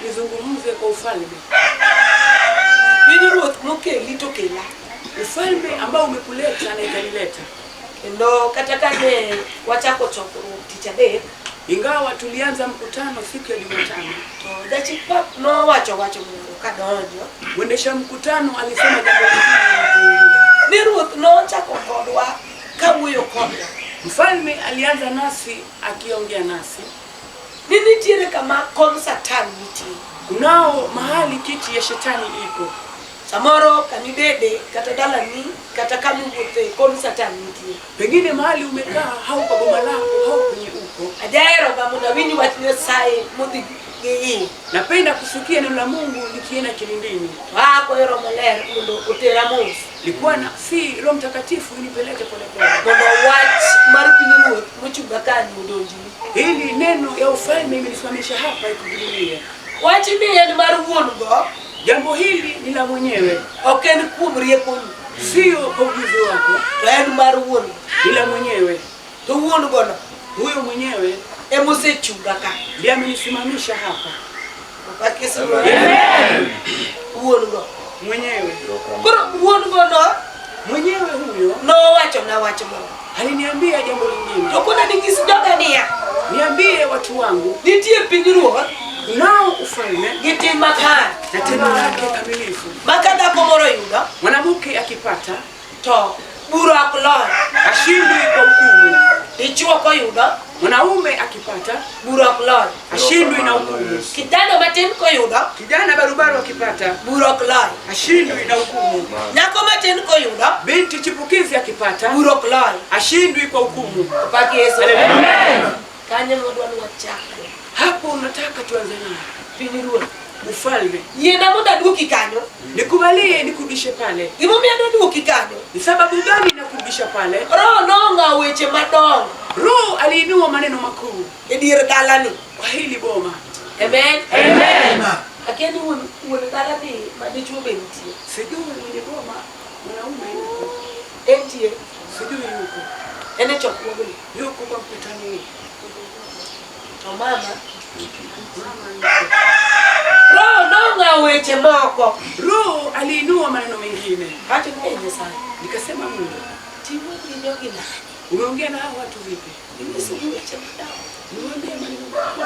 nizungumze kwa ufalme. Pinyruoth mokeli to kela. Ufalme ambao umekuleta na ikanileta. Kendo kata kane wachako chokruok tich adek, Ingawa tulianza mkutano siku ya Jumatano, to jachik pap nowacho wacho moro kadonjo mwendesha mkutano alisema jambo lingine linapoingia. ni ruoth nochako kodwa kawuoyo kodwa Mfalme alianza nasi akiongea nasi. ni nitiere kama kom Satan nitie. Kunao mahali kiti ya shetani iko. Samoro kamibede kata dalani kata kamiwuothe kom Satan nitie. Pengine mahali umekaa au kwa boma lako au kwenye uko. Ajaheroga mondo awinj wach Nyasaye modhi gi iye. Napenda kusikia neno la Mungu likienda kilindini. To akwayo Roho Maler mondo otera mos. Likuwa na si Roho Mtakatifu inipeleke polepole, Mondo wach mar pinyruoth mochunga kani odonjni. ili neno ya ufalme imenisimamisha hapa ikuhudumiye. Wachni en mar wuon go, Jambo hili ni la mwenyewe, ok en kuom riekoni, sio kwa ujuzi wako, to en mar wuon go. ni la mwenyewe. To wuon gono Huyo mwenyewe emosechunga ka. ndiye amenisimamisha hapa Opak Yesu. Wuon go. mwenyewe. Koro wuon gono Mwenyewe huyo nowachona wach moro. aliniambia jambo lingine, To kona ni nyis joga niya, niambie watu wangu, nitie pinyruoth kunao ufalme gi tim makare na tendo lake kamilifu. ma ka dhako moro oyudo Mwanamke akipata to bura ok loyo. ashindwi kwa hukumu, Dichuo koyudo mwanaume akipata bura ok loyo. ashindwi na hukumu, Kijana matin koyudo kijana barubaru akipata bura ok loyo. ashindwi na hukumu, Nyako matin koyudo binti chipukizi akipata bura ok loyo. ashindwi kwa hukumu. Opak Yesu. Amen. Kanyo modwa ni wachako Hapo unataka tuanze nayo pinyruoth. ufalme. Yiena mondo aduoki kanyo. Nikubalie nikurudishe pale. Gimomiyo adwa duoki kanyo? Ni sababu gani nakurudisha pale? Roho nong'awo weche madongo Roho aliinua maneno makuu e dier dalani. kwa hili boma. Amen. Amen. Akia ni wuon wuon dalani ma dichuo be nitie. Sijui mwenye boma mwanaume yuko, Entie. sijui yuko, En e chokruogni. yuko kwa mkutano huu. To mama Mama yuko. Roho nong'awo weche moko. Roho aliinua maneno mengine, Awacho ni "Ee Nyasaye, nikasema Mungu, tiwuo gi jogi nade? umeongea na hao watu vipi? Inyisogi weche madongo. Niwaambie maneno makuu.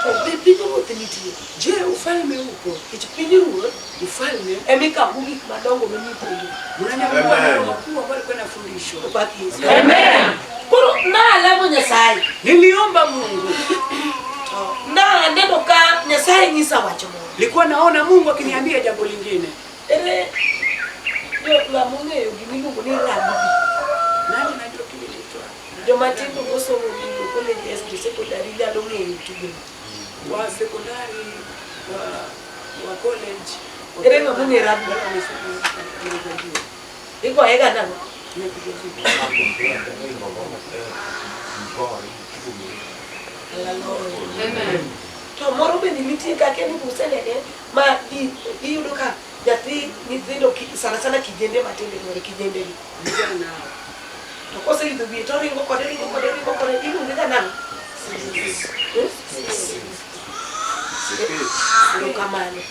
To be pinyruoth nitie. Je, ufalme upo? Nikech pinyruoth Ufalme emikawo gik madongo memipuonjo. mnanyakua maneno makuu ambayo alikuwa inafundishwa. Opak Yesu. Koro nalamo Nyasaye. Niliomba Mungu, To naneno ka Nyasaye nyisa wach moro. nilikuwa naona Mungu akiniambia jambo lingine. Ere jo ng'ama ong'eyo gimiluongo ni rugby. Nani najua kile inaitwa Joma tindo mosomo gigo colleges to secondary nyalo ng'eyo tugoni. wa sekondari wa college Ere ng'ama ong'eyo rugby? Wale wamesoma wanajua. Igoye ga nang'o? Nimekuja vipi? Hallelujah. To moro bende nitie ka akia ni usenene ma iyudo ka nyathi nyithindo sana sana kijende matindo dwaro kijende gi. Vijana hao. To koseidho wiye to ringo kode ringo kode ringo kode iluonge ga nang'o? Eh? Erokamano.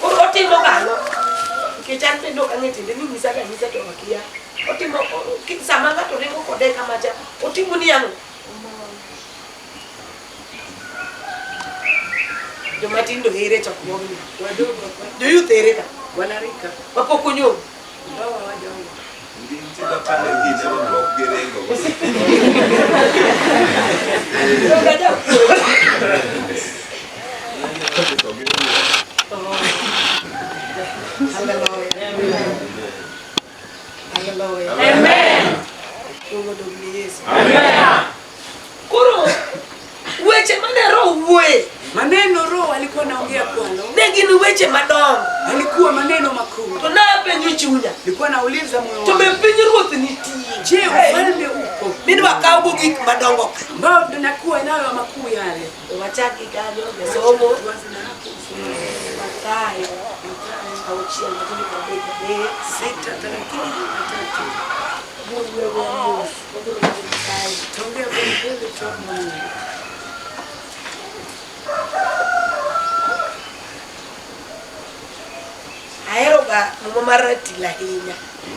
Koro otimo gang'o? Nikech an bende ok ang'e tiende ni nyisa ga nyisa to akia. Otimo sama ng'ato ringo kode kamacha, otimo ni ang'o? Joma tindo here chokruogni. Wadogo hapa Jo youth ere ka? wanarika Mapok onyombo. ambao hawajaoa. Donge ajapuonj? Oh. Hallelujah. Hallelujah. Amen. Luongo dog ni Yesu. Koro weche mane Roho wuoye Maneno Roho alikuwa anaongea kwalo, ne gin weche madongo. alikuwa maneno makuu. To napenjo chunya, Nilikuwa nauliza moyo to be wangu, pinyruoth nitie? je, ufalme upo Midwa kawgo gik madongo ka. ambao tunakuwa nayo makuu yale? To wachak gi kanyo jasomo Tuanze na hapo usome Mathayo auchiel matindo pradek gadek 6:33. Wuoyo mos, wabiro winjo Nyasaye. Tuongee polepole tuombe Mungu. Aheroga muma mar ratil ahinya.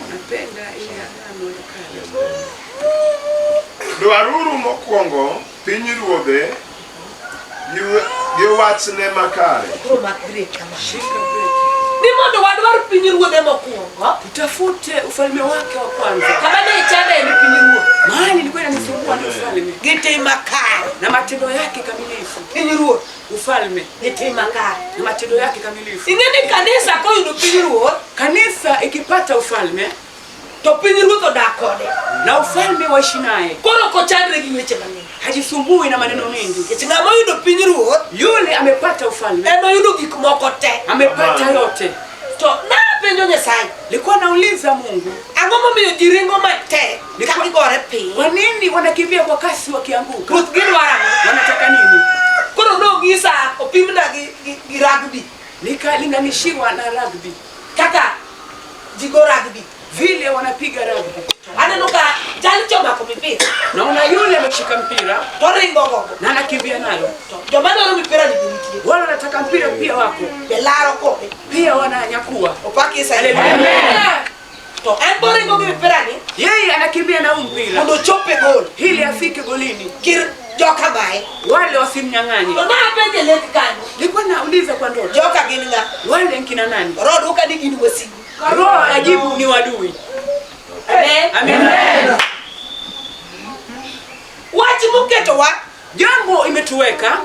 Napenda ile agano la kale. Dwaruru mokwongo pinyruodhe gi wachne makare. Koro mak break kama. Shika break. Ni mondo wadwar pinyruodhe mokwongo. Tutafute ufalme wake wa kwanza. Kama ne ichanda en pinyruoth. Mahali ilikuwa inanisumbua ni ufalme Gi tim makare. na matendo yake kamilifu. Pinyruoth Ufalme gi tim makare. na matendo yake kamilifu. Ing'e ni kanisa koyudo pinyruoth Kanisa ikipata ufalme to pinyruoth odak kode. na ufalme waishi naye, Koro ok ochandre gi weche mang'eny. hajisumbui na maneno mengi. Nikech ng'ama oyudo pinyruoth Yule amepata ufalme, en oyudo gik moko te. amepata yote. To napenjo Nyasaye, Nilikuwa nauliza Mungu, ang'o momiyo ji ringo matek ka gigore piny? kwa nini wanakimbia kwa kasi wakianguka? Ruoth gidwaro ang'o? Wanataka nini? Koro nong'isa opimna gi rugby Nikalinganishiwa na rugby, kaka ji go rugby. vile wanapiga rugby. Aneno ka jal chomako mipira Naona yule ameshika mpira to ringo gogo. na anakimbia nalo, To joma dwaro mipira ni be nitie. wale wanataka mpira pia wako Be laro kode. pia wananyakua. Opak Yesu. Haleluya. To en boringo gi mipira ni Yeye anakimbia na huu mpira mondo ochop e gol ili afike golini, kir joka maye. wale wasimnyang'anye. To napenje lek kanyo, Nilikuwa nauliza kwa ndoto, joka gin ng'a? wale nkina nani? Roho dwoka ni gin wasigu. Roho ajibu ni wadui. Amen. Amen. Wach moketowa Jambo imetuweka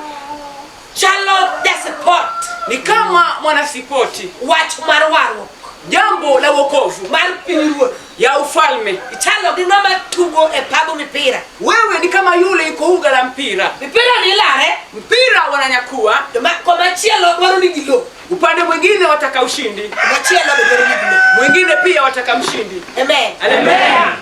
chalo despot. ni kama mwanasipoti, Wach mar warruok jambo la wokovu mar pinyruoth. ya ufalme. Ichalo gi ng'ama tugo e pab mipira. Wewe ni kama yule yuko uga la mpira, Mipira ni ilare, mpira wananyakua, to komachielo dwaro ni gilo. upande mwingine wataka ushindi, Komachielo be dwaro ni gilo. mwingine pia wataka mshindi. Amen. Amen.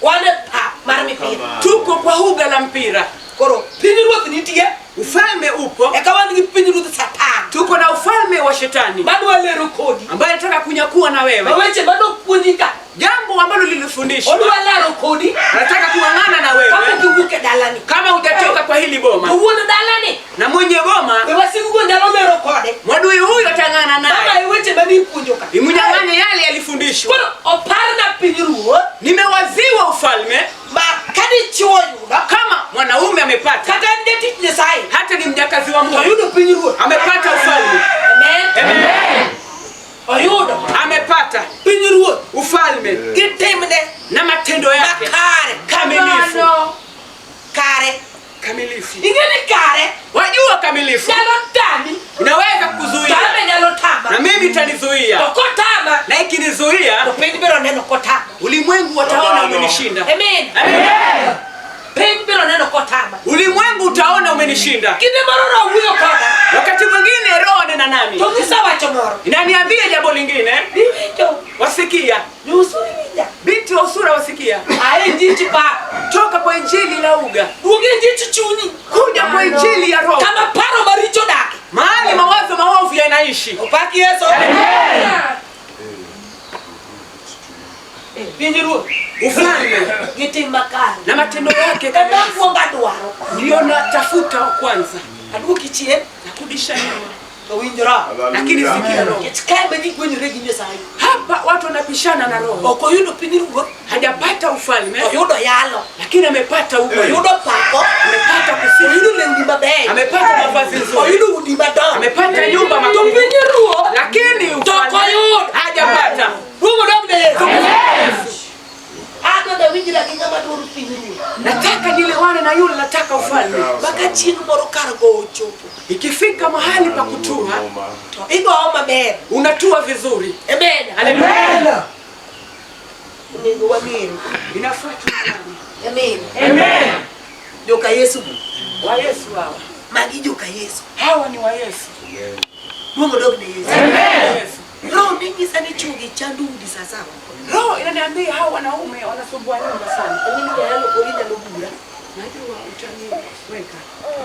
Wan e pap mar mipira. Tuko kwa uga la mpira, Koro pinyruoth nitie, ufalme upo, eka wan gi pinyruoth Satan tuko na ufalme wa shetani madwa lero kodi. ambaye anataka kunyakua na Ma wewe, weche manopuonji ka, jambo ambalo lilifundishwa, odwa laro kodi anataka kung'ang'ana na wewe kapok iwuok e dalani. kama hujatoka kwa hili To boma, wuon dalani, na mwenye boma be wasigugo nyalo lero kode. mwadui huyu atang'ana Mama naye, e weche manipuonjo ka. imnyang'anye yale yalifundishwa. Koro oparna pinyruoth Nimewaziwa ufalme ma kadichuo oyudo kama mwanaume amepata, kata en jatich Nyasaye hata ni mjakazi wa to Mungu oyudo pinyruoth. amepata ufalme. Amen. Amen. Oyudo Amepata pinyruoth ufalme gi timne na matendo yake makare kamilifu, kare. kamilifu. Ing'e ni kare Wajua kamilifu nyalo tami inaweza to kukuzuia an be nyalo na tama. mimi To itanizuia, kotama na to ikinizuia piny biro neno kotama. ulimwengu wataona umenishinda. Amen. Amen. Piny biro neno kotama. Ulimwengu utaona umenishinda. Kinde moro roho wuoyo koda Wakati mwingine roho nena nami to ng'isa wacho moro. inaniambia jambo lingine, Niwinjo, wasikia nyusuri winja. binti wa usura, wasikia Ae injili pa. toka kwa injili la uga Duog e injili chunyi. kuja kwa injili ya roho, Kama paro maricho dake. mahali mawazo maovu yanaishi. Opak Yesu. Pinyruoth Ufalme gi tim makare. na matendo yake Ema kamilifu akwongo adwaro. ndiyo natafuta wa kwanza, Aduoki chien nakurudisha nyuma, to winj roho. lakini sikia roho. Nikech kae be ji gwenyore gi Nyasaye. Hapa watu wanapishana na roho, Ok oyudo pinyruoth, hajapata ufalme oyudo yalo, lakini amepata uga, oyudo pako, amepata kusifu, oyudo lewni mabeyo, amepata mavazi nzuri, oyudo udi madongo. amepata nyumba To makubwa, pinyruoth lakini to ok ufalme oyudo. hajapata. Duogo dog ne Yesu. Adwa nawinjra gi ng'ama dwaro pinyruoth. Nataka nielewane na yule nataka ufalme. Maka chieng' moro kar gowo ochopo Ikifika mahali pa kutua, to igowo maber. unatua vizuri. Amen. Haleluya. Onego wang'ere. Inafaa tuelewane. Amen. Amen. Joka Yesu. Wa Yesu hawa. Magi joka Yesu. Hawa ni wa Yesu. Duogo dog ne Yesu. Yesu. Roho ning'isa ni chwogi chando udi sa sawa. Roho inaniambia hawa wanaume wanasumbua nyumba sana. Ang'e ni jayalo kori nyalo bura. Najua utaniweka.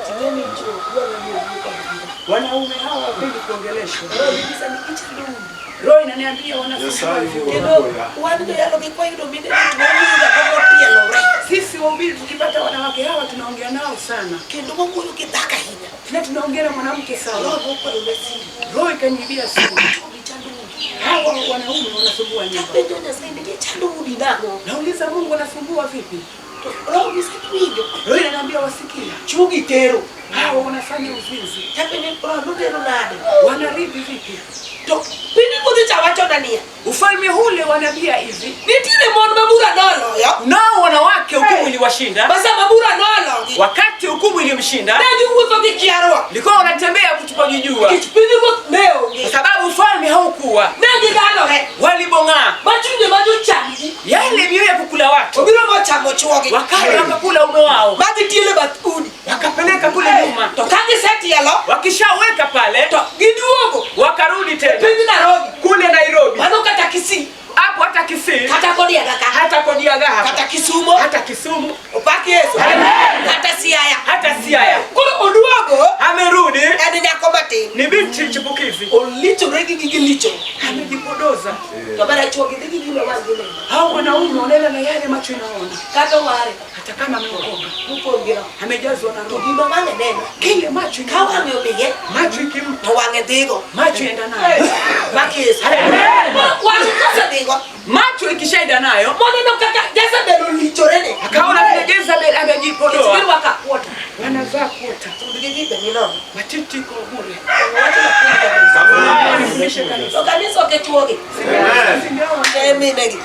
Ting'e ni chwo dwaro ni owuo kod bura. Wanaume hawa hawapendi kuongeleshwa. Roho ning'isa ni ichando udi. Roho inaniambia wanasumbua Nyasaye vyumba. Kendo wan joyalo gi kwayudo mine to wawuoyo ga mopielore. Sisi wahubiri tukipata wanawake hawa tunaongea nao sana. Kendo wawuoyo gi dhako ahinya. Tena tunaongea na mwanamke sana. Roho nokwalo na siri. Roho ikaniibia simu. Chwogi chando udi. Hawa wanaume wanasumbua nyumba. Apenjo Nyasaye ni gichando udi nang'o? Nauliza Mungu anasumbua vipi? To roho nyisa ni winjo. Roho inaniambia wasikia. Chwo gi tero. Hawa wanafanya uzinzi. Tapenjo ni roho notero nade? Wanarithi vipi? To pinyruodh cha wachona niya. Ufalme ule wanaambia hivi. Nitiere mon ma bura noloyo. Nao wanawake hukumu iliwashinda. Ma sama bura nologi. Wakati hukumu ilimshinda, Ne giwuotho gi kiarwa. likuwa wanatembea kutokujijua. Nikech pinyruoth ne onge. Kwa sababu ufalme haukuwa. Ne gigalore. Walibong'aa. Ma chunje ma jochamgi. Yale mioyo ya kukula watu. Obiro mochamo chwogi. Wakaja wakakula ume wao. Ma gitielo e bath udi. Wakapeleka kule nyuma. To ka gisetielo. Wakishaweka pale, To giduogo. wakarudi tena Piny Nairobi. kule Nairobi. Mano kata Kisii. Hapo hata Kisii, Kata Kodiaga ka. hata Kodiaga hapa, Kata Kisumo. hata Kisumu, Opak Yesu. Amen. Kata Siaya. hata Siaya. Koro oduogo. Amerudi En nyako matin. ni binti chipukizi, Olichore gi gige licho. amejipodoza. To bana chwogi dhi gi gima wang' gi neno. Hao wanaume wanaenda na yale macho inaona, Kata oware. hata kama ameokoka, Mopong' gi roho. amejazwa na To roho. gima wang'e neno. Kile macho Ka inaona, wang'e omiye. macho ikimpa, To wang'e dhigo. macho enda nayo. Mak Yesu. Amen. Wang' kosedhigo. Macho ikishaenda nayo, Moneno kaka Jezebel olichore ne. akaona vile Jezebel amejipodoa. Girwako akwota. Wanavaa kuota, Thundgi gi be ni nono. matiti iko bure. To wacho mapuonj kanisa. Wanifundishe kanisa. To kanisa ok e chwogi. Amen. E minegi.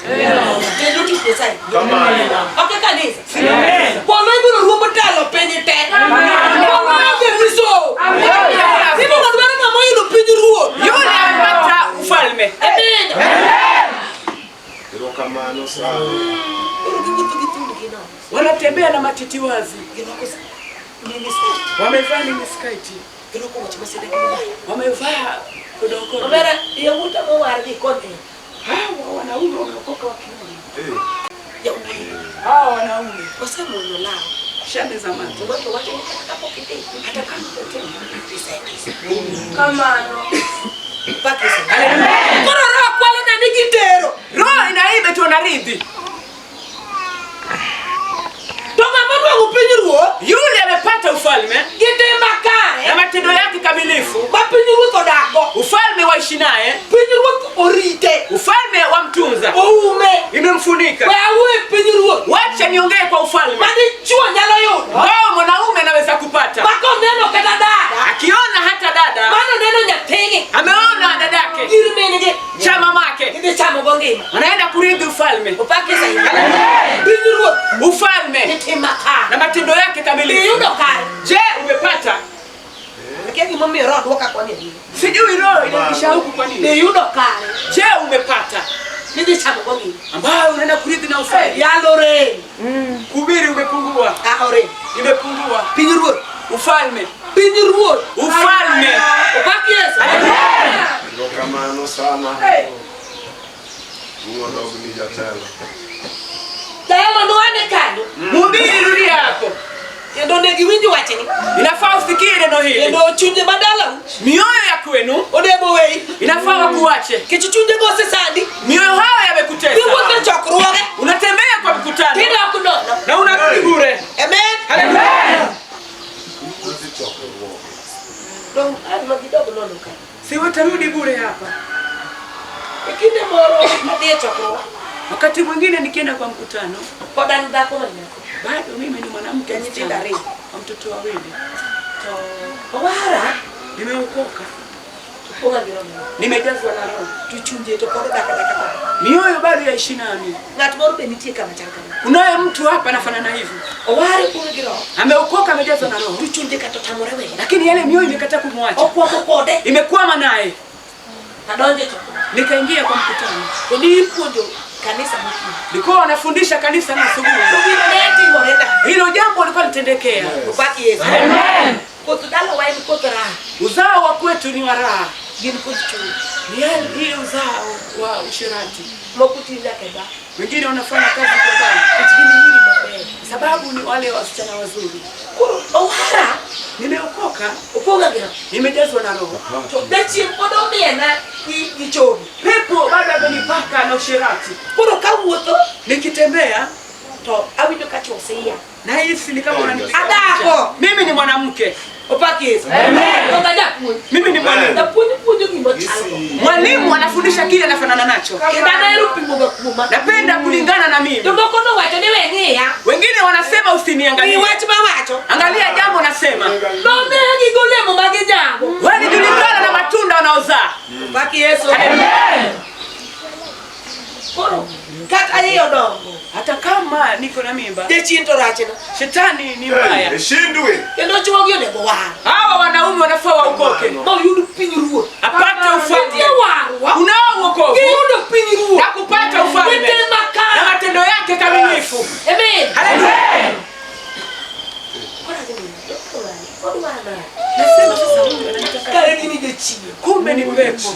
Kendo tich Nyasaye. Kamano. Ok e kanisa. Polo ibiro ruombo telo piny te. Polo onge riso. Ibiro dwaro ng'ama oyudo piny ruoth. Yule amepata ufalme. Amen. Erokamano sana. Koro giwuotho gi thundgi nono. Wanatembea na matiti wazi, Girwako miniskirt. wamevaa minisketi, Girwako wuoche masida gi mibaya. wamevaa kodokodo. Omera, yawuota mowar gi konde. Hawa wanaume wameokoka wakiona. Eh. Yawuoyi. Hawa wanaume Osemuonyo law. shame za macho, To ng'ato wacho ni kata kapok idhi. hata kama utatenda. Tisendis. Kamano. Pak Yesu. Koro roho kwalo ne ni gitero. Roho inaiba tu anarithi. To ng'ama nwang'o piny ruoth Yule amepata ufalme gi tim na makare matendo yake kamilifu, ma piny ruoth odakgo. ufalme waishi naye, Piny ruoth orite. ufalme wamtunza, Oume. imemfunika. We awuo e piny ruoth. Wacha niongee kwa ufalme Ma dichuo nyalo yudo. ambao mwanaume anaweza kupata, Ma koneno kata dada. akiona hata dada Mano neno nyathigi. ameona dadake Gir min-gi. cha mamake, Gidhi chamo go ngima. anaenda kurithi ufalme, Opak Yesu. Piny ruoth gi ufalme tim makare. na matendo yake kamilifu. Iyudo kare. Je, umepata? Akia gimomiyo roho duoka koni ahinya. Sijui roho inanisha huku kwa nini. Iyudo kare. Je, umepata Nidhi chamo go ngima. ambayo unaenda kurithi na ufalme? Yalo rem. Kuhubiri umepungua, Ah, orem. imepungua. Piny ruoth. Ufalme, Piny ruoth. ufalme. Opak Yesu. Erokamano sana. Wuodogni jatelo. Jayalo nwane kanyo. Mhubiri, rudia hapo. Kendo ne giwinj wachni. Inafaa usikie neno hili. Kendo chunje madalau Mioyo ya kwenu onego weyi. inafaa wakuache. Nikech chunjego osesandi. Mioyo hayo yamekutesa. Iwuotho e chokruoge. Unatembea kwa mikutano Tidok nono. na unarudi bure. Amen. Haleluya. Udhi chokruok. Dong' an ma gidog nono ka. Si watarudi bure hapa. E kinde moro adhi e chokruok. Wakati mwingine nikienda kwa mkutano, Pod an dhako ma nyako. bado mimi ni mwanamke Na nyithindo msichana ariyo. wa mtoto wawili. To owara Nimeokoka, to pong'a gi roho. nimejazwa na Roho, To chunje to pod odak adaka koda. mioyo bado yaishi nami. Ng'at moro be nitie kama chal kama. Kunaye mtu hapa anafanana hivyo, Oware pong'a gi roho. ameokoka, amejazwa na Roho, To chunje kata otamore weye. lakini yale mioyo imekataa kumwacha, Okwamo kode. imekwama naye. Adonjo e chokruok. Nikaingia kwa mkutano, To nipuonjo kanisa mokinyi. nilikuwa wanafundisha kanisa na asubuhi. To gino ne timore na. Hilo jambo lilikuwa litendekea. Opak Yesu. Koth dalawa en koth raha. Uzao wa kwetu ni wa raha, Gin koth chuny. ni hii uzao wa usherati. Moko tiyo nyaka e bar. Wengine wanafanya kazi kwa baa Nikech gin nyiri mabeyo. sababu ni wale wasichana wazuri. Koro owara Nimeokoka, opong'a gi roho. nimejazwa na Roho. To jachien pod omiena gi chogo. Pepo bado amenipaka na usherati. Koro kawuotho Nikitembea to awinjo ka chwo siya. nahisi ni kama unanipiga Adako. picha. Mimi ni mwanamke, Opak Yesu. Amen. Ok ajapuonj. mimi ni mwalimu. Japuonj puonjo gimochalo. Mwalimu anafundisha kile anafanana nacho. Kendo an ahero pimo ga kuoma. Napenda kulingana na mimi. Jomoko nowacho ni we ng'iya. Wengine wanasema Ng'i usiniangalie. wach mawacho. Angalia jambo nasema. Nong'egi golemo ma ginyago. Walijulikana na matunda wanaozaa. Pak Yesu. Koro kata iye odongo. Hata kama niko na mimba, Jachien to rachna. shetani ni mbaya. Ishindwe. Kendo chwogi onego war. Hawa wanaume wanafaa waokoke, Ma oyud piny ruoth. apate ufalme. Nitie warruok. Unao wokovu Giyudo piny ruoth. na kupata ufalme Gitim na makare. matendo yake kamilifu. Amen. Haleluya! Koro awacho ni, odwa nade? Nasema sasa huyu ananitaka, Kare gini jachien. kumbe ni pepo.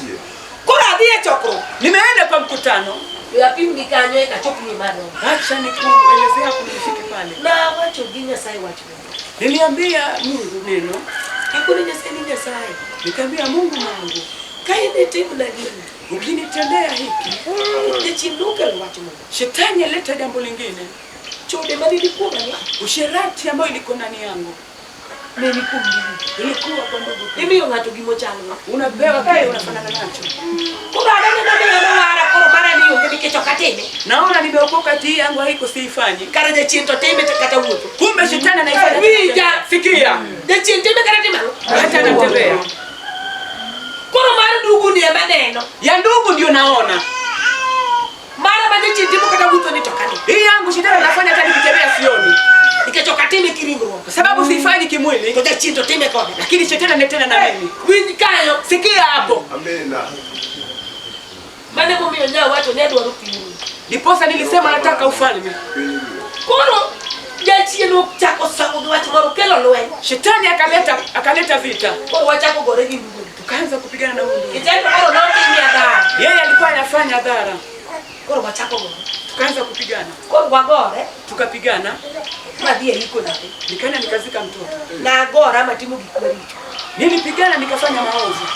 Koro adhi e chokruok. Nimeenda kwa mkutano, We apim gi kanyo eka achop ni mano. acha nikuelezea hapo nilifike pale. Nawacho gi Nyasaye wach moro. Niliambia Mungu neno, Akone Nyasaye ni Nyasaye. nikaambia Mungu wangu, Ka in itimna gini, ukinitendea hiki, jachien nokelo wach moro. shetani aleta jambo lingine, Chode mane ni kuoma ni usherati ambayo iliko ndani yangu ne ni kuom gini. ilikuwa kwa ndugu. Imiyo ng'ato gimochalgo. Unapewa kile unafanana nacho. Koro aneno ni ng'ano wara koro mara ni onge nikech ok atime. Naona nimeokoka, tii yangu haiko siifanyi. Kara jachien to time to kata wuotho. Kumbe shetani anaifanya. Winja. Sikia, Jachien time kata timo ang'o? hata anatembea Koro mar ndugu ni ema neno. ya ndugu ndio naona Mara ma jachien timo kata wuotho ni to ok aneno. hii yangu shetani anafanya hata nikitembea sioni, Nikech ok atime kiringruok. kwa sababu siifanyi kimwili, To jachien to time kode. lakini shetani anatenda na mimi. Winj kanyo. Sikia hapo, Amina. Mano emomiyo nya wacho ni adwaro pinyruoth. ndiposa nilisema nataka ufalme. Piny ruoth. Koro jachien ochako sango gi wach moro kelo lweny. Shetani akaleta vita, Koro wachako gore gi ndugu. tukaanza kupigana na huyu ndugu. Kitendo koro notimie dhara. Yeye alikuwa anafanya dhara, Koro wachako gore. tukaanza kupigana, Koro wagore tukapigana, madhi e iko nyathi. nikaenda nikazika mtoto. Nagora matimo gik maricho. Nilipigana nikafanya maovu.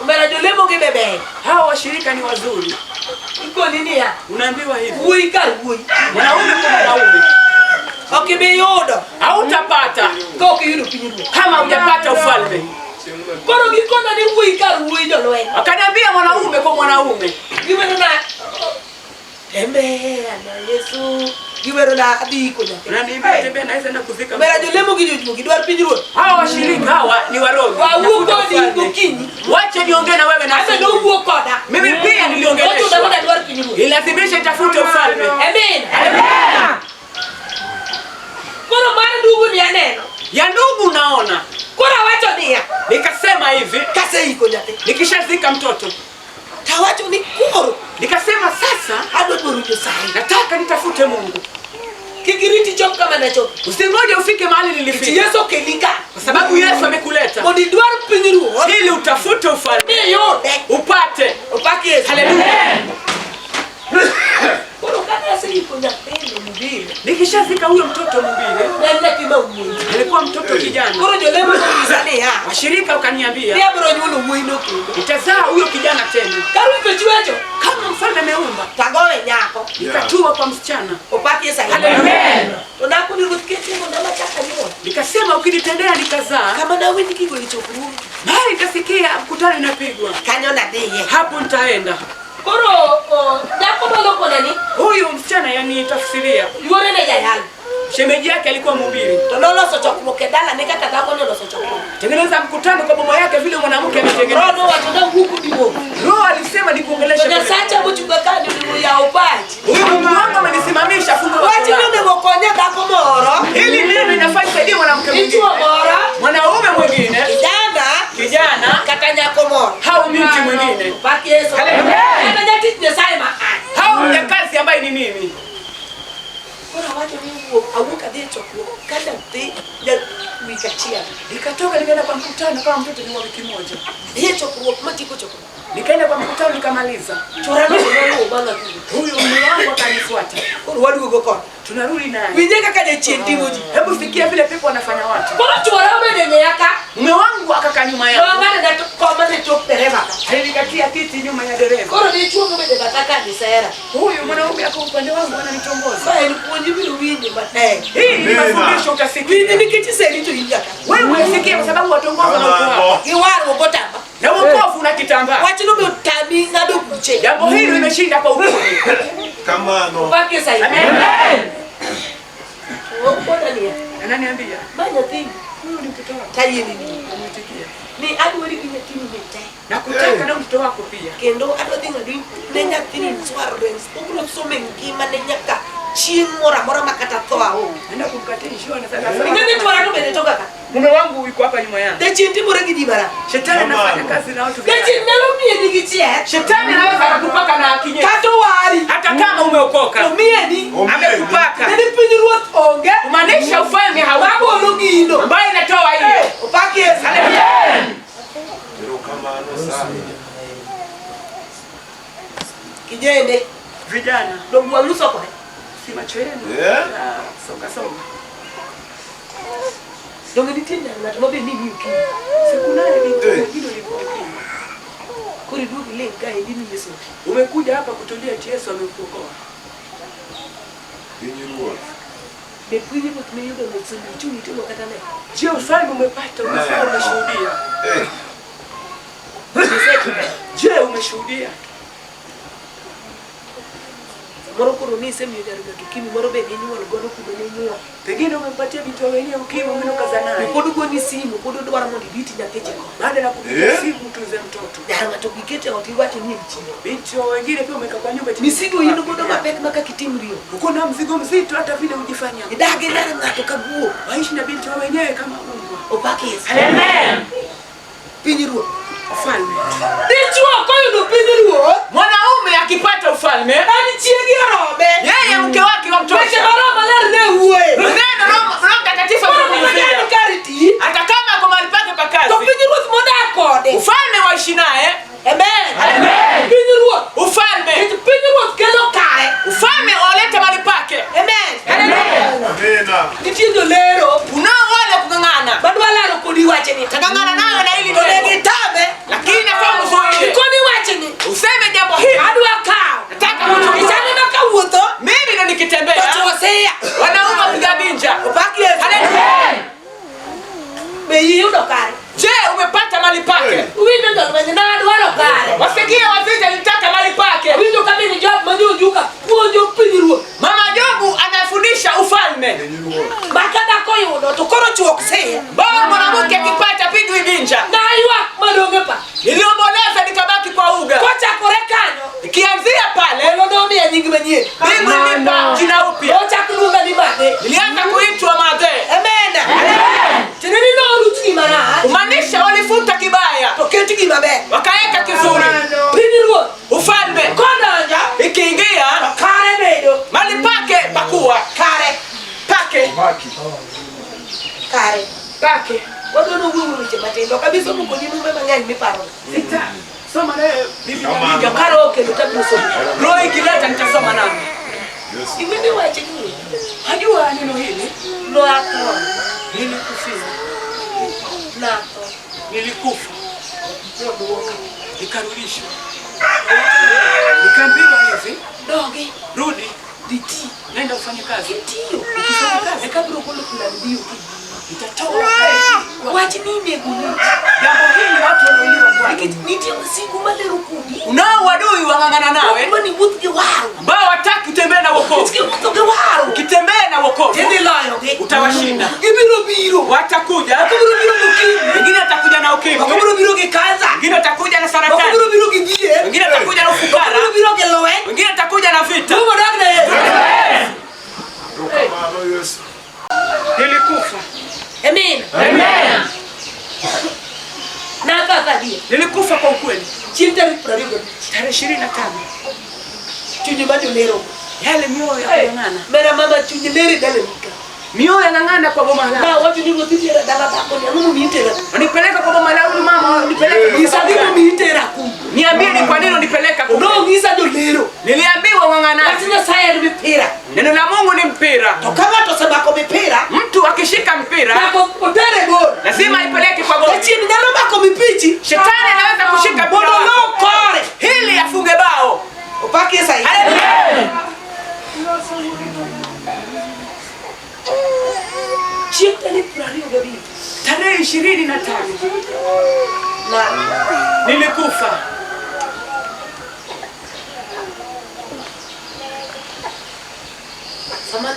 Omera jolemo gi be ber. Hawa washirika ni wazuri, Ikoni niya, unaambiwa hivi, wuoyi kar wuoyi. mwanaume kwa mwanaume Ok ibi yudo hautapata ka ok iyudo piny ruoth. kama hujapata ufalme. Koro gikona ni wuoyi kar wuoyi jolweny. Akaniambia mwanaume kwa mwanaume, Giwero na tembea na Yesu. Giwero na adhi iko nyathi. unaniambia tembea, naweza enda kuzika Omera mtoto. jolemo gi jojuogi dwar piny ruoth. Hawa washirika hawa ni warogi. Wawuo Tafuta kodi ufalme. gokinyi. Wache niongee na wewe na Ase nowuo koda. mimi pia Ochuno niliongeleshwa, mondo adwar piny ruoth. ilazimisha itafute ufalme. Amen. Amen. Koro mar ndugu ni aneno. Ya ndugu unaona, Koro awacho niya, nikasema hivi, kaseiko nyathi. nikishazika mtoto Tawacho ni koro nikasema sasa adwa dwaro Nyasaye. nataka nitafute Mungu. Kik iriti chop kama nachopo. Usingoje ufike mahali Nikech nilifika, Yesu okeli ka. kwa sababu Yesu amekuleta Mondo idwar piny ruoth ili utafute ufalme miyude. upate. Opak Yesu. Haleluya! Koro kane aseiko nyathino mobiro, Nikishazika huyo mtoto mwingine, ne en nyathi ma wuoyi. alikuwa mtoto kijana, Koro jolemo nonyisa niya, washirika ni wakaniambia abiro nyuolo wuoyino kendo. nitazaa huyo kijana tena. Ka ruoth ochwecho, Kama mfalme ameumba, tagowe nyako. nikatua kwa msichana. Opak Yesu ahinya. Haleluya! To nakoni ruoth kete mondo amachak anyuol. Nikasema ukinitendea nikazaa, Kama nawinj kigolo chokruok, mahali nitasikia mkutano inapigwa, kanyo nadhiye. hapo nitaenda. Koro nyako molokona ni Huyu msichana yani tafsiria, yuore ne jayalo. shemeji yake alikuwa mhubiri, To noloso chokruok e dalane kaka dhako ne oloso chokruok. tengeneza mkutano kwa boma yake vile mwanamke Roho ametengeneza. nowacho nawuo kodi mos. Roho alisema To nikuongeleshe. Nyasacha mochunga kani onego yaw pachi. Huyu Mungu wangu amenisimamisha fungu la Wach ni Torati. onego okonye dhako moro, Hili neno inafaa isaidie mwanamke mwingine, dichuo moro, mwanaume mwingine, kijana kijana kata nyako moro. au binti mwingine Pak Yesu. Haleluya. Kata jatich Nyasaye ma an. au mjakazi ambaye ni mimi. Koro awacho ni wuok, awuok adhi e chokruok ka nyathi ja wik achiel. Nikatoka nikaenda kwa mkutano kama mtoto ni wa wiki moja, Dhi e chokruok matieko chokruok. nikaenda kwa mkutano nikamaliza. Chora noluwo bang'a duogo. Huyu mume wangu akanifuata, Koro waduogo kode. tunarudi naye. Winje kaka jachien timo ji. Hebu sikia vile pepo wanafanya watu. Koro chuora obedo e ng'eya ka, Mume wangu akakaa nyuma yangu, nong'ado na koma ne tok dereva ka. alinikatia kiti nyuma ya dereva. Koro dichuo mobedo e batha ka ni sera. Huyu mwanaume ako upande wangu ananitongoza. Ma en puonj ibiro winjo matek. Hii ni mafundisho Winji utasikia. nikech iseri to in jaka. Wewe unasikia kwa sababu watongozwa na ukoo wako. Gi warruok otamba. Na wokovu una kitambaa. Wach auchiel. Jambo hili limeshinda kwa ukumi. Kamano. Opak Yesu ahinya. Amen. Okona niya. Ananiambia, Ma nyathini huyu ni mtoto wako. tayieni ni. Amuitikia. Ni adwari gi nyathini ni te. Nakutaka na mtoto wako pia. Kendo adwa dhi ng'ado ne nyathini insurance. Obiro somo e ngimane nyaka chieng' moro amora ma kata tho aonge. Naenda kumkatia insurance sasa. Ing'e ni twara to bende toka ka. Mume wangu yuko hapa nyuma yangu. Jachien timore gi ji marach. Shetani anafanya kazi na watu Jachien vibaya. nyalo mieni gi chieth. Shetani anaweza akakupaka na kinyesi. Kata owari. Hata kama umeokoka. To mieni. Amekupaka. Neni piny ruoth onge. Kumaanisha ufalme haupo. Magolo gino. Ambayo inatoa hiyo. Opak Yesu. Haleluya. Erokamano sana. Kijende. Vijana, Donge wang'u sokore. si macho yenu. Eh? Ah, Songa songa. Donge nitie nyar ng'ato ma be nimiyo ukimwi. Sikunaye binti Eh. mwingine ulikuwa ukimwi. Koro iduogo iling' ka endi ni Yesu. Umekuja hapa kutulia eti Yesu amekuokoa. Piny ruoth. Be piny ruoth miyudo no somo ichung' itimo kata ne. Je, ufalme umepata? Umefaa, umeshuhudia? Eh. Je, umeshuhudia? Samoro koro ni isemiyo nyar ng'ato ukimwi moro be ninyuol godo kuma ne inyuol. Pengine umempatia binti wa wenyewe ukimwi, mwingine ukaza To naye. pod ogoni simu pod odwaro mondo idhi iti nyathiche go. Baada ya kupiga Eh? simu utunze mtoto. Nyar ng'ato gikete ot iwacho ni en chiwo. Binti wa wengine pia umeweka kwa nyumba eti Misigo in godo mapek ma kaka itimri yo. Uko na mzigo mzito hata vile hujifanya. Idagi nyar ng'ato ka guo. Waishi na binti wa wenyewe kama umbwa. Opak Yesu. Amen. Piny ruoth. Ufalme. Dichuo koyudo piny ruoth, Mwanaume akipata ufalme, en chiege orome. yeye mke wake Weche wamtosha. ma Roho Maler ne wuoye. Neno Roho Mtakatifu Koro kata ka azungumzia. en kar tich, Hata kama ako mahali pake pa to kazi, piny ruoth modak kode. ufalme waishi naye. Amen. Amen. Piny ruoth. Ufalme, Nikech piny ruoth kelo kare. ufalme walete mahali pake. Amen. Amen. Amina. Nitie jolero Kunao wale kung'ang'ana, madwa laro kodi wachni. tang'ang'ana nayo na hili To ne neno, gitame. lakini nafaa mzuie. Ikoni wachni. Useme jambo hili, Adwa kawo. nataka kuchukua. Ichane ma kawuotho Mimi ndo to nikitembea, chwo siya. wanaume wapiga binja. Opak Yesu. Haleluya. Be iyudo kare? Je, umepata mali pake? Uwinjo jolweny nadwaro kare. Wasikia wazito nilitaka mali pake. Awinjo ka min Job manyojuka puonjo piny ruoth. Mama Jobu anafundisha ufalme. Piny ruoth. Ma ka dhako oyudo to koro chwo ok siya. Bora mwanamke akipata pigwi binja. Naywak madong' e pa. Niliomboleza nikabaki kwa uga. Kochakore kanyo, Ikianzia pale, polo nomiya nying manyien. mbingu ilinipa jina upya. Nochak luonga ni Madhe. Nilianza kuitwa Madhe. Amen. Tiende ni noruch gima rach Kumaanisha walifuta kibaya, to ket gima ber. wakaweka kizuri. Piny ruoth Ufalme kodonjo ikiingia to kare bedo. mali pake pakuwa Kare. pake Haki. Kare. pake. Wadwa nowuoyo weche matindo kabisa muko gi mumbe mang'eny miparo. Sita soma naye Biblia. Kamano. Jo karo okelo tabiro somo. Roho ikileta nitasoma nami. Yesu. Ing'e ni wache ni Najua neno hili noatho nilikufia, natho nilikufa noduoka nikarudishwa, nikaambiwa hivi, dogi rudi, dhi ti nenda ufanye kazi, kitiyo Ukifanya kazi eka biro golo plan B okinyi. nitatoa Wach ni inego niti jambo hili. Watu wanaelewa Bwana. nikech nitie wasigu malero kuomi Unao wadui wang'ang'ana nawe mani wuoth gi waru ambao wataki utembee na wokovu. nikech kiwuotho gi waru Ukitembea na wokovu tidhi loyogi utawashinda. gibiro biro Watakuja, moko biro biro gi ukimwi wengine watakuja na moko ukimwi, biro biro gi kansa wengine watakuja na moko saratani, biro biro gi dhier wengine watakuja na moko ufukara, biro biro gi lweny wengine watakuja na vita. Mungu odag na Yesu. Erokamano Yesu. Nilikufa, Amen. amen. Natho atho adier. Nilikufa kwa ukweli Chieng' tarik 25. tarehe 25 Chunye ma jolero. yale mioyo ya kung'ang'ana, Mera mama chunye lero e dalani ka. mioyo ya ng'ang'ana kwa boma Ma lao, wacho ni ruoth itera dala dhako ni ang'o momiyo itera? unipeleka kwa boma lao, huyu mama unipeleka kwa Nyisa sababu gima gani? omiyo itera kuno. Niambie ni kwa nini unipeleka kule. Nong'isa jolero. Niliambiwa Wach wang'ang'anaji, Nyasaye en mipira. neno la Mungu ni mpira. To ka ng'ato osemako mipira, Mtu akishika mpira nyaka otere gol. lazima aipeleke kwa goli. Jachien nyalo mako mipichi Shetani anaweza kushika mondo mpira olo wako kore. ili afunge bao. Opak Yesu ahinya. Haleluya! Chieng' tarik 25 Tarehe 25 na nilikufa,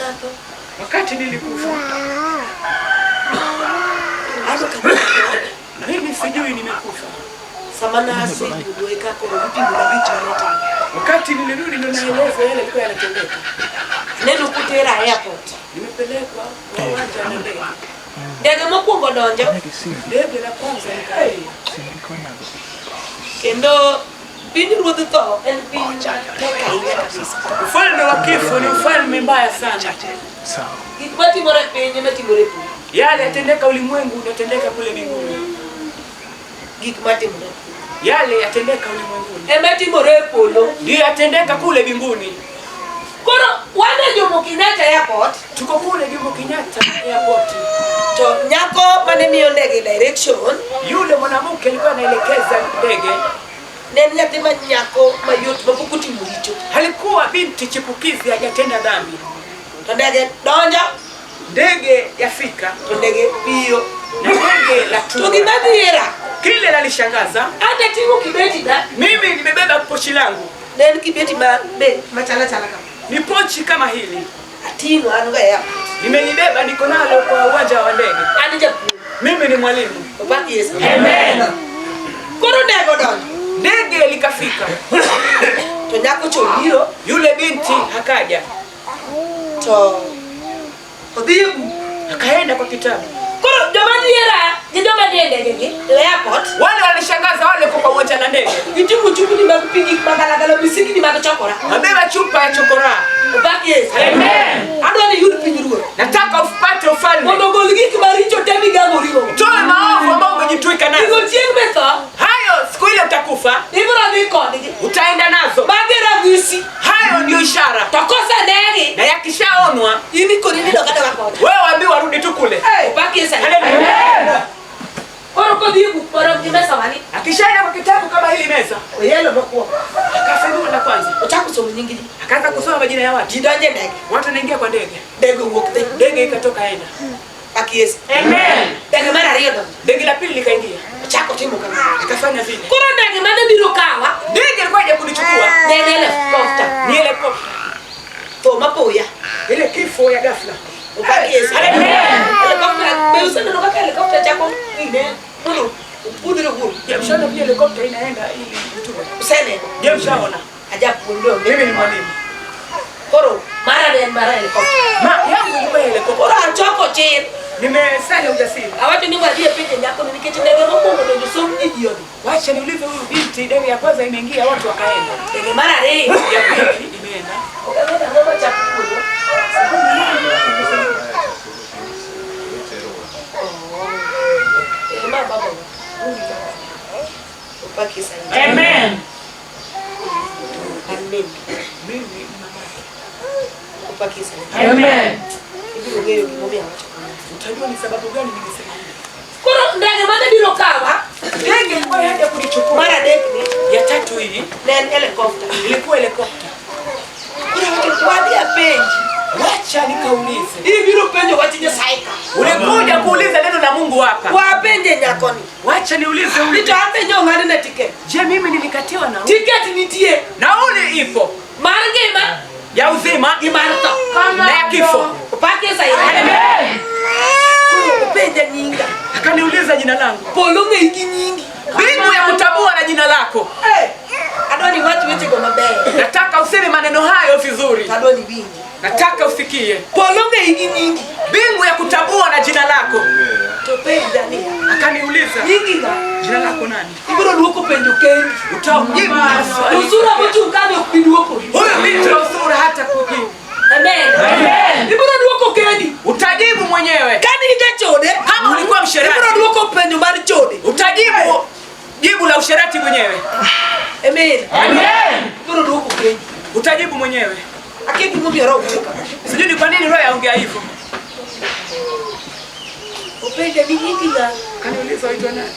Sama natho, Wakati nilikufa, an ok ang'eyo. Mimi sijui nimekufa. Sama naseyudo eka koro ipimo na gich mane timore. Wakati nilirudi ndo naelezwa yale yalikuwa yanatendeka. Aneno kotera e airport. Nimepelekwa kwa uwanja wa ndege. Ndege mokwongo donjo, Ndege la kwanza nikaingia. Kendo piny ruodh tho en piny matek ahinya kabisa. Ufalme wa kifo ni ufalme mbaya sana. Gik matimore e piny ema timore e polo. Yale yatendeka ulimwengu yatendeka kule mbinguni. Gik matimore Yale yatendeka ulimwenguni ema timore e polo. Ndiyo yatendeka kule mbinguni. Koro wan e Jomo Kenyatta Airport, Tuko kule Jomo Kenyatta Airport. To nyako mane miyo ndege direction Yule mwanamke alikuwa anaelekeza ndege, ne en nyathi ma nyako mayot mapok otimo richo. Alikuwa binti chipukizi, hajatenda dhambi. To ndege donjo, Ndege yafika to ndege piyo. Na ndege la To tua. gima dhiera, Kile lalishangaza, ata ting'o kibeti na mimi nimebeba pochi langu, ne en kibeti ma be machala chala kama. Ni pochi kama hili, Ating'o an go e airport. Nimelibeba, niko nalo kwa uwanja wa ndege. An japuonj. Mimi ni mwalimu. Opak Yesu. Amen. Koro ndege odonjo, Ndege likafika, to nyako cha obiro, yule binti akaja, to odhi e buk. Akaenda kwa kitabu. Koro joma dhiera gi joma ni e ndege gi e airport, Wale walishangaza wale kwa uwanja la ndege, giting'o chupni mag pi gik magalagala misigni mag chokora. Wabeba chupa ya chokora. Opak Yesu. Amen. Adwa ni iyud piny ruoth. Nataka upate ufalme. Mondo ogol gik maricho te migangorigo. Toe maovu ambayo umejitwika nayo. Gigo chieng' mitho, Hayo siku ile utakufa, ibiro dhi kodgi. Utaenda nazo. Magi ranyisi. Hayo ndio ishara. To kosenegi, Na yakishaonwa, in ikoni ni dog adoga kocha. wewe waambiwa warudi tu kule. Opak Yesu. Haleluya. Koro kodhi e buk moro gi mesa wani, Akishaenda kwa kitabu kama hili meza, oyelo mokwongo. Akafungua la kwanza. Ochako somo nying ji. Akaanza kusoma majina ya watu. Ji donjo e ndege. Watu wanaingia kwa ndege. Ndege owuok dhi. Ndege ikatoka enda. Pak Yesu. Amen. Ndege mar ariyo donjo. Ndege la pili likaingia. Ochako timo kamano. Akafanya vile. Koro ndege mane biro kawa, Ndege ilikuwa haija kunichukua. ne en helicopter. Ni helicopter. Tho mapoya. Ile kifo ya ghafla. Opak Yesu. Amen. Helicopter, be useneno kaka helicopter chako ng'ine mondo opudhre owuog. Je, mshaona vile helicopter inaenda ili mtume? Useneno? Je, mshaona? Ajapuonj donge. Mimi ni mwalimu. Koro mara ne en mara helicopter. Ma yangu ilikuwa helicopter. Koro achoko chir. Nimesanya ujasiri. Awacho ni wadhi e pinje nyako ni nikech ndege mokwongo donjo som ji ji odhi. Wacha niulize huyu binti, ndege ya kwanza imeingia watu wakaenda. Ndege mar ariyo. Ya pili imeenda. Ok ang'eyo ang'o machako puonjo. Eh, ma baba wa. Opak Yesu. Amen. An min. Mimi ni mama. Opak Yesu. Amen. Ibiro ng'eyo gimomiyo awacho kamano. Utajua ni sababu gani nimesema hivi. Koro ndege mane biro kawa, Ndege ilikuwa yaja kunichukua. mar adek ni Ya tatu hii ne en helicopter. ilikuwa helicopter. Koro awacho wadhi apenji. Wacha nikaulize. Ibiro penjo wach Nyasaye ka. Ulikuja kuuliza neno la Mungu hapa. Wapenje nyakoni. Wacha niulize huyu. Ni to an be ong'adna tiket. Je, mimi nilikatiwa nauli? Tiket nitie. Nauli ipo. Mar ngima Ya uzima gi mar tho. na ya kifo. Opak Yesu ahinya. Amen. Koro openja nyinga. Akaniuliza jina langu. Polo ng'eyi gi nyingi. Mbingu ya kutambua na jina lako. Adwa ni wach wechego maber. Nataka useme maneno hayo vizuri. To adwa ni iwinji. Nataka usikie. Polo ng'eyi gi nyingi. Mbingu ya kutambua na jina lako. To penja niya. Akaniuliza, Nyingi ng'a? jina lako nani? Ibiro duoko penjo kendi. Utajibu maswali. Usura mochung' kanyo ok bi duoko. Huyu binti wa usura hata kujibu. Amen. Amen. Ibiro duoko kendi. Utajibu mwenyewe. Kane in jachode, Kama ulikuwa msherati, ibiro duoko penjo mar chode. utajibu jibu la usherati mwenyewe. Amen. Amen. Ibiro duoko kendi. Utajibu mwenyewe. Akia gimomiyo Roho wuoyo kama. Sijui ni kwa nini Roho yaongea hivyo. Openja ni nyingi ng'a? Kaniuliza waitwa nani?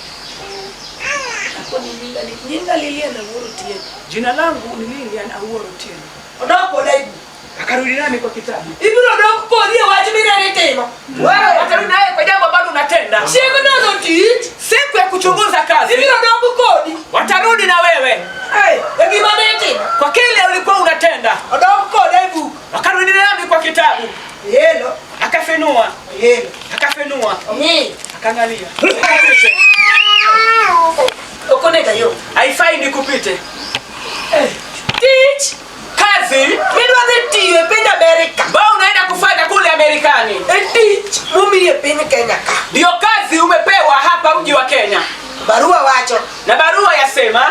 Akoni nyinga ni nyinga Lilian Awuor Otieno. Jina langu ni Lilian Awuor Otieno. Odok koda e buk. Akarudi nami kwa kitabu. Ibiro dok kodi e wach minene timo. Wewe watarudi naye kwa jambo ambalo unatenda. Chieng' nono tich, Siku ya kuchunguza kazi, ibiro dok kodi. watarudi na wewe E gima ne itimo. kwa kile ulikuwa unatenda. Odok koda e buk. Wakarudi nami kwa kitabu. Wataangalia. Nikupite. Ok onego ayom. Haifai nikupite. Tich Kazi midwa dhi tiyo e piny Amerika ambayo unaenda kufanya kule Amerikani en tich momiyi e piny Kenya ka. ndiyo kazi umepewa hapa mji wa Kenya, Barua wacho na barua yasema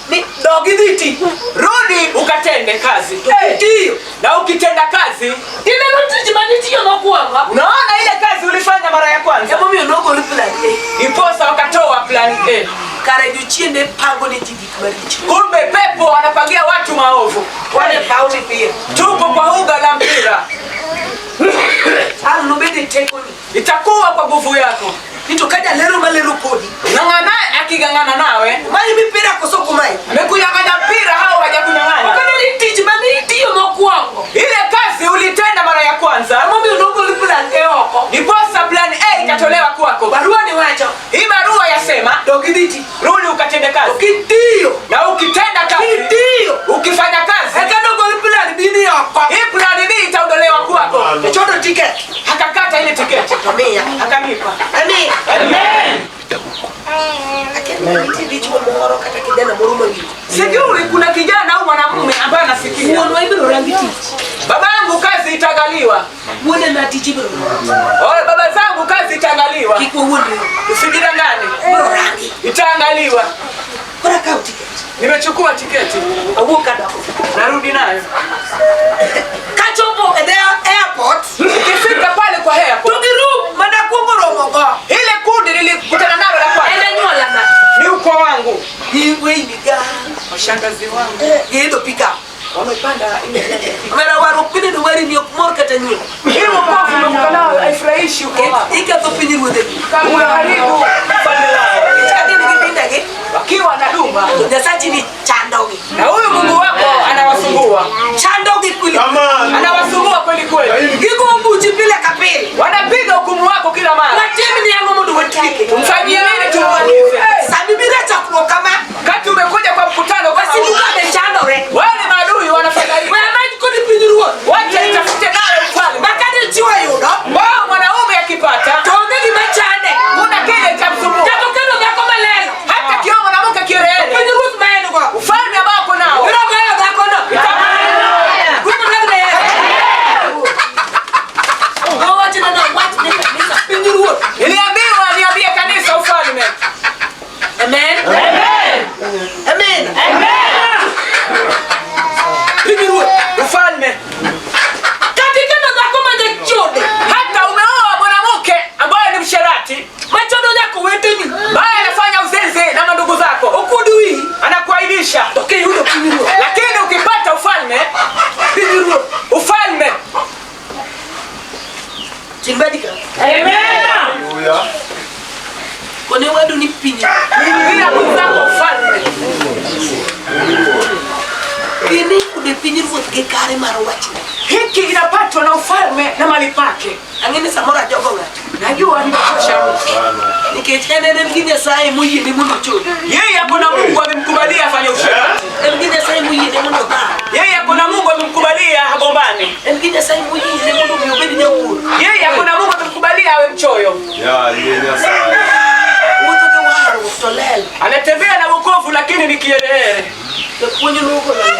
ni dog idhi ti. rudi ukatende kazi. To kitiyo. Na ukitenda kazi, Tineno tich manitiyo mokwongo. unaona ile kazi ulifanya mara ya kwanza, Emomiyo nogol plan A. iposa wakatoa plan A. Kare jochiende pango ne ji gik maricho. Kumbe pepo wanapangia watu maovu. Wan e paw mipira. Tupo kwa uga la mpira, Ang' nobed e tekoni. itakuwa kwa nguvu yako. Ni to ka jalero malero kodi. Ng'ang'ana aking'ang'ana nawe, Omayi mipira koso ok omayi? amekunyang'anya mpira hao hawajakunyang'anya. Okane ni tich mane itiyo mokwongo. Ile kazi ulitenda mara ya kwanza, Emomiyo nogol plan A oko. ndiposa plan A ikatolewa kwako. Barua ni wacho. Hii barua yasema Dog idhi ti. rudi ukatende To kazi, kitiyo. na ukitenda kazi, Kitiyo. ukifanya kazi, Eka nogol plan B ni oko. hii plan B itaondolewa kwako. To chodo tiket. Akakata ile tiketi To miya. akanipa. Amiya. Amen. Akia ni nitie dichuo moro kata kijana moro mawinjo. Sijui kuna kijana au mwanamume ambaye anasikia Wuonwa ibiro rangi tich. babangu kazi itaangaliwa. Wuone na tich ibiro rangi. Oe, baba zangu kazi itaangaliwa, Kik wawuondre. usijidanganye, Ibiro rangi. itaangaliwa. Koro akawo tiket. Nimechukua tiketi, Awuok kadok. narudi nayo. Kachopo e the airport. Nikifika pale kwa To airport, gi room manakwongo romogo. ile kundi nilikutana nalo la En kwanza anyuolana. ni ukoo wangu, Gi weyni ga. washangazi wangu Giidho pickup. wamepanda ile Omera warruok mineno wari ni ok mor kata nyuol. hii wokovu umekuwa nao haifurahishi ukoo wako, Iketho piny ruodhegi. unaharibu ufalme wao Nikech ka gin gi pindegi, wakiwa na duma, to Nyasachi ni chandogi. na huyu Mungu wako anawasumbua, Chandogi kweli. Kamano. anawasumbua kweli kweli, Gigo buchi pile ka pile. wanapiga hukumu wako kila mara. Watim ni ang'o mondo watieke. Tumfanyie nini tumalize? Sami biro e chokruok kama, Kati umekuja kwa mkutano kama wasigu huu, ka be chandore. wale maadui wanafanya hivi, We amany kodi piny ruoth. wacha itafute nayo ufalme Ma ka dichuo oyudo, wao. Mwanaume akipata to onge gima chande. kuna kile cha msumbua, Kata okelo dhako malelo. hata kioo mwanamke kielele, Piny ruoth ma en go. ufalme ambao uko nao Biro goyo dhakono. Ruoth odag ne en. Nowachona ni awach ne kanisa piny ruoth. Niliambiwa niambie kanisa ufalme. Amen. Amen. Piny ruoth. Ufalme. Kata ikelo dhako ma jachode, Hata umeoa mwanamke ambaye ni msherati, machodo nyaka oweteni, ambaye anafanya uzinzi na mandugu zako, okuod wiyi, anakuaibisha. to kiyudo piny ruoth. Lakini ukipata ufalme, Piny ruoth. ufalme Ching badi ka. Hallelujah. Kone wadu ni piny. bila mwenzako ufalme. Gini yude piny ruoth gi kare mar wachne. Hiki inapatwa na ufalme na mali pake. Ang'e ni samoro ajogo ng'ato. Najua nimekosha mtu. Nikech en gi Nyasaye moyiene mondo ochod. Yeye ako na Mungu amemkubalia afanye usherati. En gi Nyasaye moyiene mondo odhar. Yeye ako na Mungu amemkubalia agombane. En gi Nyasaye moyiene mondo omi obed jawuoro. Yeye ako na Mungu amemkubalia awe mchoyo. Ya, yie Nyasaye. Wuotho gi warruok to lel. Anatembea na wokovu lakini ni kiherehere. Japuonj nogolo lel.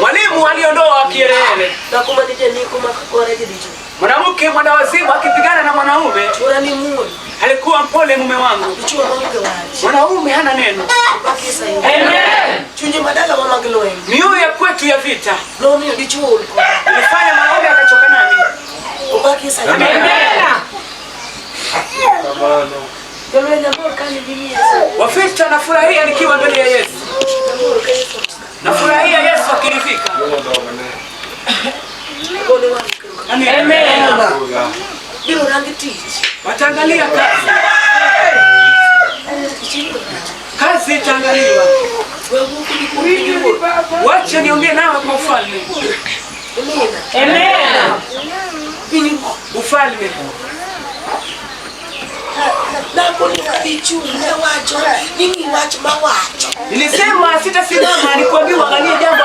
Mwalimu aliondoa kiherehere. Dhako mane janeko ma kore gi dichwo. Mwanamke mwendawazimu akipigana na mwanaume Chwora ni muol. alikuwa mpole mume wangu. Dichwo maonge wach. Mwanaume hana neno. Obaki sa yo. Chunje madalawa mag lweny. Mioyo ya kwetu ya vita Nomiyo dichwo ol koda. ilifanya mwanaume akachoka nami. Obaki sa yo. Kamano. Jolweny amor ka ni nyim Yesu. Wafita nafurahia nikiwa mbele ya Yesu. Amor ka Yesu otuka. Nafurahia Yesu akinifika. Yono dogane. Gone wang' kendo. Amen. Hallelujah. Biro rangi tich. Wataangalia kazi. Tich ibiro rangi. Kazi itaangaliwa. We wuo kodi kuom piny ruoth. Wacha niongee nawe kwa ufalme. Amina. Piny ruoth. Ufalme. Dhako ni wadhi chung' ne wacho ni ng'i wach mawacho. Nilisema sitasimama nikuambia uangalie jambo